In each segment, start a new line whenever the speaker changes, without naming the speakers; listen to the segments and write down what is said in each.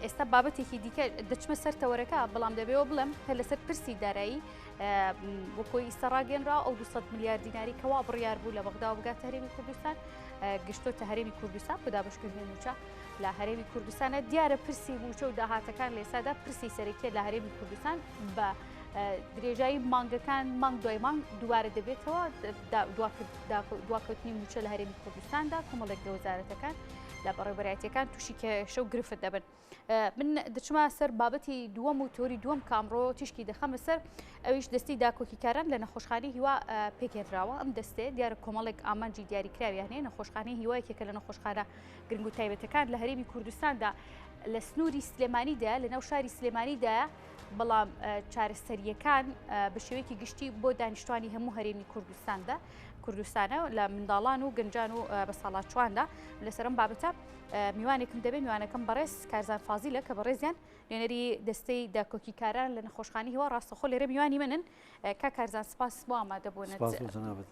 ئێستا بابەتێکی دیکە دەچمە سەر تەوەرەکە بەڵام دەبێەوە بڵێم کە لەسەر پرسی دارایی وەکۆی ئیستا ڕاگەنرا ئەو 200 میلیارد دیناری کەوا بڕیار بوو لە بەغدا و بگاتە هەرێمی کوردستان گشتۆتە هەرێمی کوردستان بۆ دابشکردنی موچە لە هەرێمی کوردستانە دیارە پرسی موچە و داهاتەکان لە ئێستادا پرسی سەرەکیە لە هەرێمی کوردستان بە درێژایی مانگەکان مانگ دوای مانگ دووارە دەبێتەوە دواکەوتنی موچە لە هەرێمی کوردستاندا کۆمەڵێک لە وەزارەتەکان لە بەڕێوبەرایەتیەکان تووشی کێشە و گرفت دەبن. من دەچمە سەر بابەتی دووەم و تۆری دووەم کامڕۆ تیشکی دەخەمە سەر ئەویش دەستی داکۆکیکاران لە نەخۆشخانەی هیوا پێکهێنراوە ئەم دەستێ دیارە کۆمەڵێک ئامانجی دیاریکراویان هەیە نەخۆشخانەی هیوا یەکێکە لە نەخۆشخانە گرنگ و تایبەتەکان لە هەرێمی کوردستاندا لە سنووری سلێمانیدا لە ناو شاری سلێمانیدایە بەڵام چارەسەریەکان بە شێوەیەکی گشتی بۆ دانیشتوانی هەموو هەرێمی کوردستاندا کوردستانە لە منداڵان و گەنجان و بەساڵاچواندا لەسەرم بابەتە میوانێکم دەبێت میوانەکەم بەڕێز کارزان فازیلە کە بەڕێزیان نوێنەری دەستەی داکۆکیکاران لە نەخۆشخانی هیوا ڕاستەخۆ لێرە میوانی منن کا کارزان سپاس بۆ ئامادەبوونت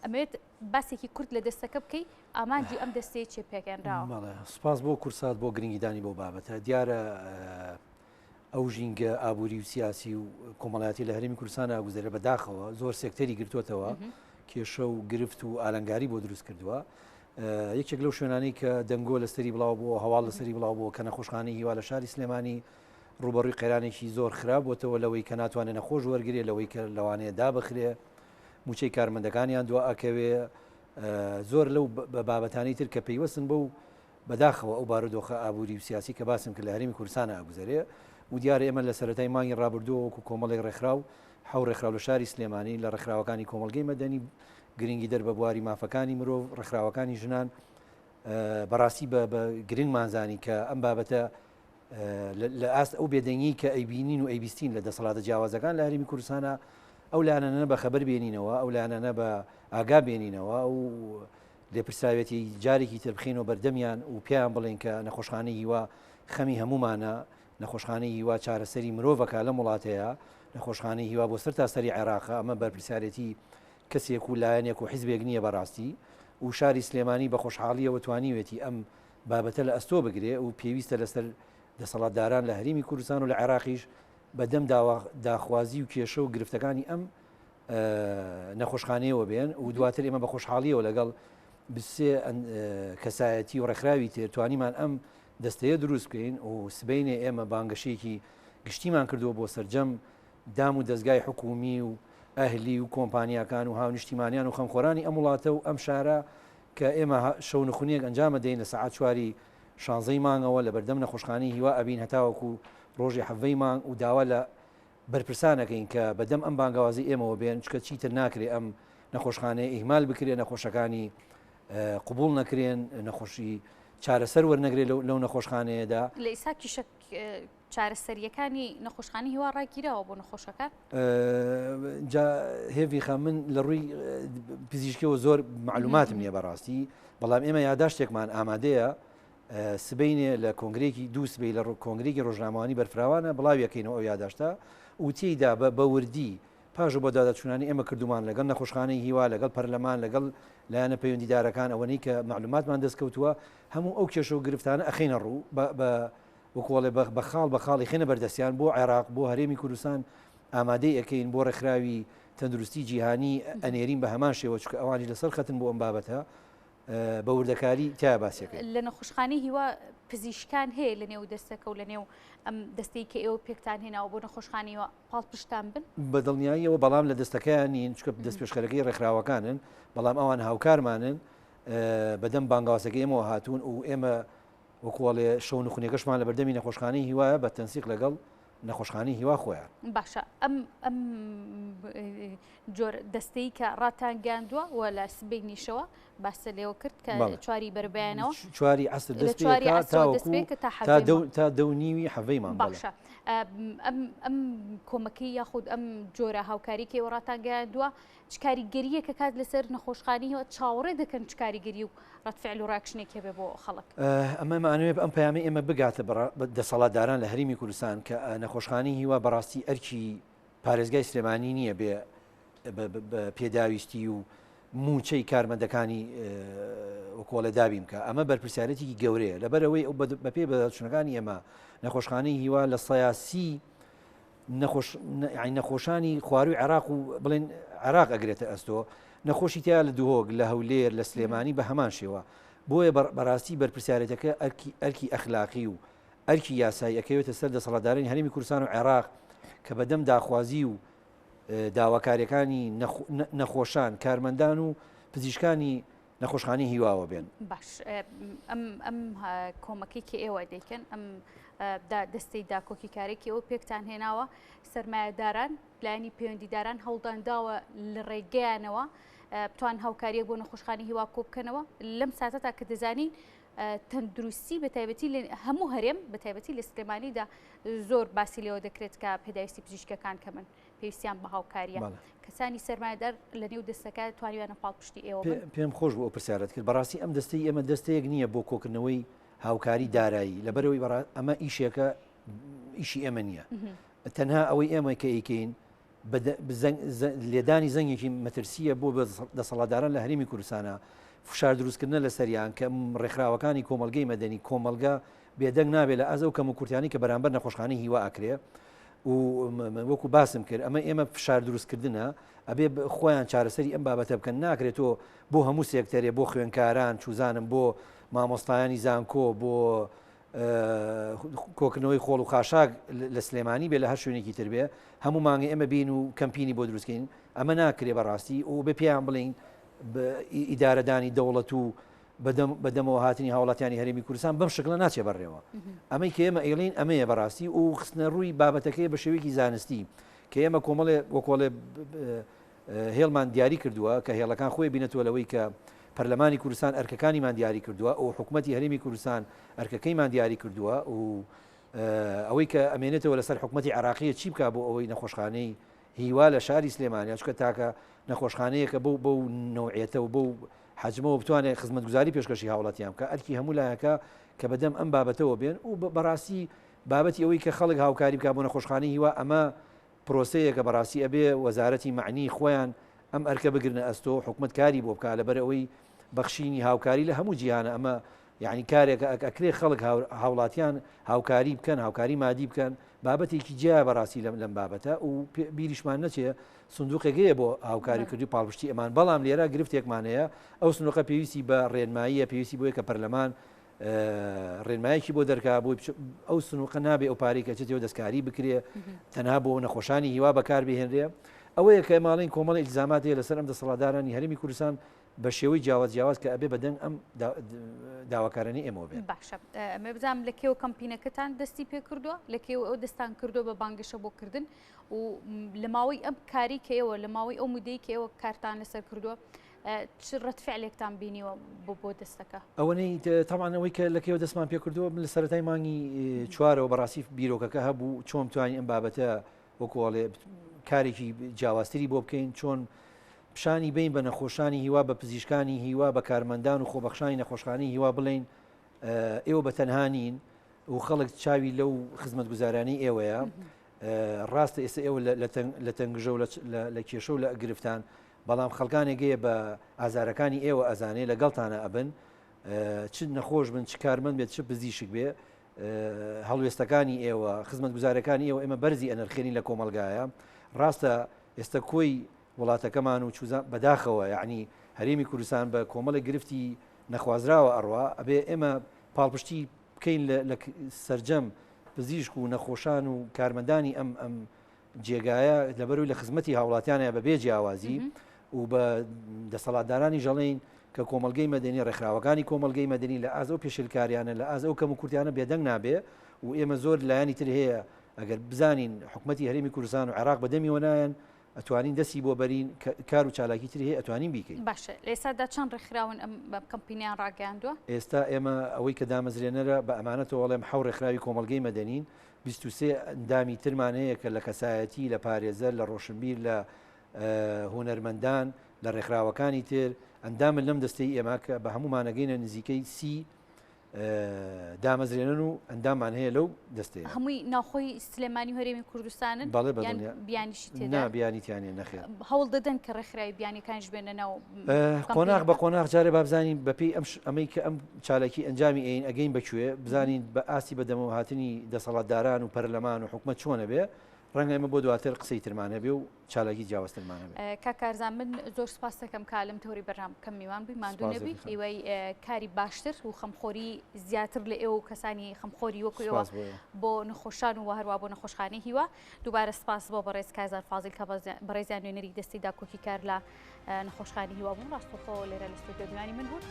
ئەمێت باسێکی کورت لە دەستەکە بکەی ئامانجی ئەم دەستەیە چێ پێکێنراوە
سپاس بۆ کورسات بۆ گرنگیدانی بۆ بابەتە دیارە ئەو ژینگە ئابووری و سیاسی و کۆمەڵایەتی لە هەرێمی کوردستان ئاگوزەرە بە داخەوە زۆر سێکتەری گرتوتەوە کێشە و گرفت و ئالنگاری بۆ دروست کردووە یەکێک لەو شوێنانەی کە دەنگۆ لەسەری بڵاو بووە، هەواڵ لەسەری بڵاو بووە کە نەخۆشخانەی هیوا لە شاری سلێمانی ڕووبەڕووی قەیرانێکی زۆر خراپ بۆتەوە لەوەی کە ناتوانێت نەخۆش وەرگرێ، لەوەی کە لەوانەیە دابخرێ، مووچەی کارمەندەکانیان دوا ئەکەوێ، زۆر لەو بابەتانەی تر کە پەیوەستن بەو بەداخەوە ئەو بارودۆخە ئابووری و سیاسی کە باسم کرد لە هەرێمی کوردستان ئەگوزەرێ و دیارە ئێمە لە سەرەتای مانگی ڕابردووە وەکو کۆمەڵێک ڕێکخراو حەو ڕێکخراو لە شاری سلێمانی لە ڕێکخراوەکانی کۆمەڵگەی مەدەنی گرنگیدەر بە بواری مافەکانی مرۆڤ، ڕێکخراوەکانی ژنان، بەڕاستی بە گرنگمان زانی کە ئەم بابەتە لە ئاست ئەو بێدەنگی کە ئەیبینین و ئەیبیستین لە دەسەڵاتە جیاوازەکان لە هەرێمی کوردستانە ئەو لایەنانە بە خەبەر بێنینەوە، ئەو لایەنانە بە ئاگا بێنینەوە و لێپرسراوێتی جارێکی تر بخەینەوە بەردەمیان و پێیان بڵێین کە نەخۆشخانەی هیوا خەمی هەموومانە، نەخۆشخانەی هیوا چارەسەری مرۆڤەکە لەم وڵاتەیە، نەخۆشخانەی هیوا بۆ سەرتاسەری عێراقە، ئەمە بەرپرسیارێتی کەسێک و لایەنێک و حیزبێک نییە بەڕاستی و شاری سلێمانی بە خۆشحاڵییەوە توانیوێتی ئەم بابەتە لە ئەستۆ بگرێ و پێویستە لەسەر دەسەڵاتداران لە هەرێمی کوردستان و لە عێراقیش بەدەم داخوازی و کێشە و گرفتەکانی ئەم نەخۆشخانەیەوە بێن و دواتر ئێمە بە خۆشحاڵیەوە لەگەڵ سێ کەسایەتی و ڕێکخراوی تر توانیمان ئەم دەستەیە دروست بکەین و سبینێ ئێمە بانگەشەیەکی گشتیمان کردووە بۆ سەرجەم دام و دەزگای حکومی و ئەهلی و کۆمپانیاکان و هاونیشتیمانیان و خەمخۆرانی ئەم وڵاتە و ئەم شارە کە ئێمە شەونخونیەک ئەنجامە دەین لە سەعات چواری شانزەی مانگەوە لە بەردەم نەخۆشخانەی هیوا ئەبین هەتاوەکو ڕۆژی حەڤەی مانگ و داوا لە بەرپرسان ئەکەین کە بە دەم ئەم بانگەوازەی ئێمەوە بێن چونکە چیتر ناکرێ ئەم نەخۆشخانەیە ئیهمال بکرێ نەخۆشەکانی قبوڵ نەکرێن نەخۆشی چارەسەر وەرنەگرێ لەو نەخۆشخانەیەدا.
لە ئیستا کیشە چارەسەرییەکانی نەخۆشخانەی هیوا ڕاگیراوە بۆ نەخۆشەکان؟
جا هێڤی خان من لە ڕووی پزیشکیەوە زۆر معلوماتم نییە بەڕاستی بەڵام ئێمە یاداشتێکمان ئامادەیە سبەینێ لە کۆنگرەیەکی دوو سبەی لە کۆنگرەیەکی ڕۆژنامەوانی بەرفراوانە بڵاویەکەینەوە ئەو یاداشتە و تێیدا بە وردی پاش و بەدواداچوونانی ئێمە کردومان لەگەڵ نەخۆشخانەی هیوا لەگەڵ پەرلەمان لەگەڵ لایەنە پەیوەندیدارەکان ئەوەنەی کە مەعلوماتمان دەستکەوتووە هەموو ئەو کێشە و گرفتانە ئەخەینە ڕوو بە وەکوڵێ بە خاڵ بە خاڵی خێنە بەردەستیان بۆ عێراق بۆ هەرێمی کوردستان ئامادەی ئەەکەین بۆ ڕێکخراوی تەندروستی جیهانی ئەنێرین بە هەمان شێوە چکە ئەوانیش لەسەر خەتن بۆ ئەم بابەتە بە وردەکاری تیا باسیەکەین.
لە نەخۆشخانەی هیوا پزیشکان هەیە لە نێو دەستەکە و لە نێو ئەم دەستەی کە ئێوە پێکتان هێناوە بۆ نەخۆشخانەی هیوا پاڵپشتان بن؟
بە دڵنیاییەوە بەڵام لە دەستەکەیان نین چونکە دەستپێشخەرەکەی ڕێکخراوەکانن بەڵام ئەوان هاوکارمانن بەدەم بانگەوازەکەی ئێمەوە هاتوون و ئێمە وەکوڵێ شەونخونیەکەشمان لە بەردەمی نەخۆشخانەی هیوایە بە تەنسیق لەگەڵ نەخۆشخانەی هیوا خۆیان.
باشە ئەم ئەم جۆر دەستەی کە ڕاتان گەیاندووە و لە سبەینیشەوە باستە لێوە کرد کە چواری بەرەبەیانەوە
چواری عەسر دەست پێ ئەکا تاوەکو تا دە تا دە و نیوی حەڤەی مانگ
باشە ئەم ئەم کۆمەکی یاخود ئەم جۆرە هاوکاری کە ئێوە ڕاتان گەیاندووە چ کاریگەرییەک ئەکات لەسەر نەخۆشخانەی هیوا چاوەڕێ دەکەن چ کاریگەری و ڕەدفعل و ڕاکشنێک هەبێ بۆ خەڵک؟
ئەمە مانەوێ ئەم پەیامەی ئێمە بگاتە دەسەڵاتداران لە هەرێمی کوردستان کە نەخۆشخانەی هیوا بەڕاستی ئەرکی پارێزگای سلێمانی نییە بێ بە پێداویستی و مووچەی کارمەندەکانی وەکۆڵێ دابین بکە ئەمە بەرپرسیارەتێکی گەورەیە لەبەرەوەی ئەو بەپێی بەدواداچوونەکانی ئێمە نەخۆشخانەی هیوا لە سەیاسی نەخۆش نەخۆشانی خواروی عێراق و بڵێن عێراق ئەگرێتە ئەستۆ نەخۆشی تیا لە دهۆک لە هەولێر لە سلێمانی بە هەمان شێوە بۆیە بەڕاستی بەرپرسیارەتەکە ئەرکی ئەرکی ئەخلاقی و ئەرکی یاسایی ئەکەوێتە سەر دەسەڵاتدارانی هەرێمی کوردستان و عێراق کە بەدەم داخوازی و داواکاریەکانی نەخۆشان، کارمەندان و پزیشکانی نەخۆشخانەی هیواوە بێن.
باش ئەم ئەم کۆمەکەی کە ئێوە دەیکەن ئەم دەستەی داکۆکیکارێکی ئەوە پێکتان هێناوە سەرمایەداران لایەنی پەیوەندیداران هەوڵدان داوە لە ڕێگەیانەوە بتوان هاوکاریەک بۆ نەخۆشخانی هیوا کۆ بکەنەوە لەم ساتەتا کە دەزانین تەندروستی بە تایبەتی هەموو هەرێم بە تایبەتی لە سلێمانیدا زۆر باسی لێوە دەکرێت کە پێداویستی پزیشکەکان کەمن پێویستیان بە هاوکاریە کەسانی سەرمایەدار لە نێو دەستەکە توانیویانە پاڵپشتی ئێوە
پێم خۆش بوو ئەو پرسیارت کرد بەڕاستی ئەم دەستەی ئێمە دەستەیەک نییە بۆ کۆکردنەوەی هاوکاری دارایی لەبەرەوەی ئەمە ئیشێکە ئیشی ئێمە نییە تەنها ئەوەی ئێمە کە ئەیکەین لێدانی زەنگێکی مەترسییە بۆ دەسەڵاتداران لە هەرێمی کوردستانە، فشار دروستکردنە لەسەریان کە ڕێکخراوەکانی کۆمەڵگەی مەدەنی، کۆمەڵگە بێدەنگ نابێت لە ئاست ئەو کەموکورتیانەی کە بەرامبەر نەخۆشخانەی هیوا ئەکرێ و وەکو باسم کرد ئەمە ئێمە فشار دروستکردنە ئەبێ خۆیان چارەسەری ئەم بابەتە بکەن ناکرێت تۆ بۆ هەموو سێکتەرێ بۆ خوێنکاران چوزانم بۆ مامۆستایانی زانکۆ بۆ کۆکردنەوەی خۆڵ و خاشاک لە سلێمانی بێ لە هەر شوێنێکی تر بێ هەموو مانگی ئێمە بین و کەمپینی بۆ دروستکەین ئەمە ناکرێ بەڕاستی و بێ پێیان بڵین ئیدارەدانی دەوڵەت و بەدەمەوە هاتنی هاوڵاتیانی هەرێمی کوردستان بەم شکلە ناچێ بەڕێوە ئەمەی کە ئێمە ئەیڵین ئەمەیە بەڕاستی و خستنە ڕووی بابەتەکەی بە شێوەیەکی زانستی کە ئێمە کۆمەڵێ وەکۆڵێ هێڵمان دیاری کردووە کە هێڵەکان خۆی بینێتەوە لەوەی کە پەرلەمانی کوردستان ئەرکەکانیمان دیاری کردووە و حکومەتی هەرێمی کوردستان ئەرکەکەیمان دیاری کردووە و ئەوەی کە ئەمێنێتەوە لەسەر حکومەتی عێراقیە چی بکا بۆ ئەوەی نەخۆشخانەی هیوا لە شاری سلێمانیا چونکە تاکە نەخۆشخانەیەکە بۆ بەو نەوعێتە و بەو حەجمەوە بتوانێت خزمەتگوزاری پێشکەشی هاوڵاتیان بکە ئەرکی هەموو لایەکە کە بەدەم ئەم بابەتەوە بێن و بەڕاستی بابەتی ئەوەی کە خەڵک هاوکاری بکە بۆ نەخۆشخانەی هیوا ئەمە پرۆسەیەکە بەڕاستی ئەبێ وەزارەتی مەعنی خۆیان ئەم ئەرکە بگرنە ئەستۆ حکومەت کاری بۆ بکا لەبەر ئەوەی بەخشینی هاوکاری لە هەموو جیهانە ئەمە یعنی کارێکە ئەکرێ خەڵک هاوڵاتیان هاوکاری بکەن هاوکاری مادی بکەن بابەتێکی جیا بەڕاستی لەم لەم بابەتە و بیریشمان نەچێ سندوقێک هەیە بۆ هاوکاری کردی پاڵپشتی ئەمان بەڵام لێرە گرفتێکمان هەیە ئەو سندوقە پێویستی بە ڕێنماییە پێویستی بۆیە کە پەرلەمان ڕێنمایەکی بۆ دەرکا بۆی ئەو سنووقە نابێ ئەو پارەی کە چێتەوە دەستکاری بکرێ تەنها بۆ نەخۆشانی هیوا بەکار بهێنرێ ئەوەیە کە ماڵین کۆمەڵی ئیلزامات هەیە لەسەر ئەم دەسەڵاتدارانی هەرێمی کوردستان بە شێوەی جیاواز جیاواز کە ئەبێ بەدەنگ ئەم داواکارانی ئێمەوە بێن.
باشە ئەمە بزانم لە کێوە کەمپینەکەتان دەستی پێ کردووە لە کێوە ئەو دەستان کردووە بە بانگەشە بۆ کردن و لە ماوەی ئەم کاری کە ئێوە لە ماوەی ئەو مودەی کە ئێوە کارتان لەسەر کردووە چ ڕەد فعلێکتان بینیوە بۆ بۆ دەستەکە؟
ئەوەنەی تەبعەن ئەوەی کە لە کەیەوە دەستمان پێ کردووە من لە سەرەتای مانگی چوارەوە بەڕاستی بیرۆکەکە هەبوو چۆن بتوانین ئەم بابەتە وەکو ئەڵێ کارێکی جیاوازتری بۆ بکەین چۆن پیشانی بین بە نەخۆشانی هیوا بە پزیشکانی هیوا بە کارمەندان و خۆبەخشانی نەخۆشخانەی هیوا بڵێین ئێوە بە تەنها نین و خەڵک چاوی لەو خزمەتگوزارانەی ئێوەیە ڕاستە ئێستا ئێوە لە تەنگژە و لە کێشە و لە گرفتان بەڵام خەڵکانێک هەیە بە ئازارەکانی ئێوە ئەزانێ لەگەڵتانە ئەبن چ نەخۆش بن چ کارمەند بێت چ پزیشک بێ هەڵوێستەکانی ئێوە خزمەتگوزارەکانی ئێوە ئێمە بەرزی ئەنرخێنین لە کۆمەڵگایە ڕاستە ئێستا کۆی وڵاتەکەمان و چوزان بەداخەوە یعنی هەرێمی کوردستان بە کۆمەڵی گرفتی نەخوازراوە ئەڕوا ئەبێ ئێمە پاڵپشتی بکەین لە سرجەم پزیشک و نەخۆشان و کارمەندانی ئەم ئەم جێگایە لەبەرەوەی لە خزمەتی هاوڵاتیانە بە بێ جیاوازی و بە دەسەڵاتدارانی ژەڵین کە کۆمەلگەی مەدەنی ڕێکخراوەکانی کۆمەلگەی مەدەنی لە ئاز ئەو پێشلکاریانە لە ئاز ئەو کەم و کورتیانە بێدەنگ نابێ و ئێمە زۆر لایەنی تر هەیە ئەگەر بزانین حکومەتی هەرێمی کوردستان و عێراق بەدەمیەوە نایەن ئەتوانین دەستی بۆ بەرین کار و چالاکی تری هەیە ئەتوانین بیکەین.
باشە لە ئێستادا چەند ڕێکخراون ئەم کەمپینەیان ڕاگەیاندووە؟
ئێستا ئێمە ئەوەی کە دامەزرێنەرە بە ئەمانەتەوە ئەڵێم حەو ڕێکخراوی کۆمەڵگەی مەدەنین 23 ئەندامی ترمان هەیە کە لە کەسایەتی لە پارێزەر لە ڕۆشنبیر لە هونەرمەندان لە ڕێکخراوەکانی تر ئەندامن لەم دەستەی ئێمە کە بە هەموومانەگەینە نزیکەی سی. دامەزرێنن و ئەندامان هەیە لەو دەستەیە.
هەمووی ناوخۆی سلێمانی و هەرێمی کوردستانن
بەڵێ
یان
بەدڵنیا
بیانیشی
نا
تێدایە؟
بیانی تیانە نەخێر.
هەوڵ دەدەن کە ڕێکخراوی بیانیەکانیش بێنە ناو
قۆناغ بە
کەمپینەکە؟
قۆناغ جارێ با بزانین بەپێی ئەم ئەمەی کە ئەم چالاکی ئەنجامی ئەین ئەگەین بە کوێ بزانین بە ئاستی بەدەمەوە هاتنی دەسەڵاتداران و پەرلەمان و حکومەت چۆنە بێ ڕەنگە ئێمە بۆ دواتر قسەی ترمان هەبێ و چالاکی جیاوازترمان هەبێ.
کاک کارزان من زۆر سپاست دەکەم کە لەم تەوەری بەرنامەکەم میوان بووی، ماندوو
سپاس
نەبی،
دەکەم.
هیوای کاری باشتر و خەمخۆری زیاتر لە ئێوە و کەسانی خەمخۆری وەکو ئێوە
سپاس بۆ ئێوە.
بۆ نەخۆشان و هەروا بۆ نەخۆشخانەی هیوا. دووبارە سپاس بۆ بەڕێز کارزان فازیل کە بەڕێزیان نوێنەری دەستەی داکۆکیکار لە نەخۆشخانەی هیوا بوون، ڕاستەوخۆ لێرە لە ستۆدیۆ میوانی من بوون.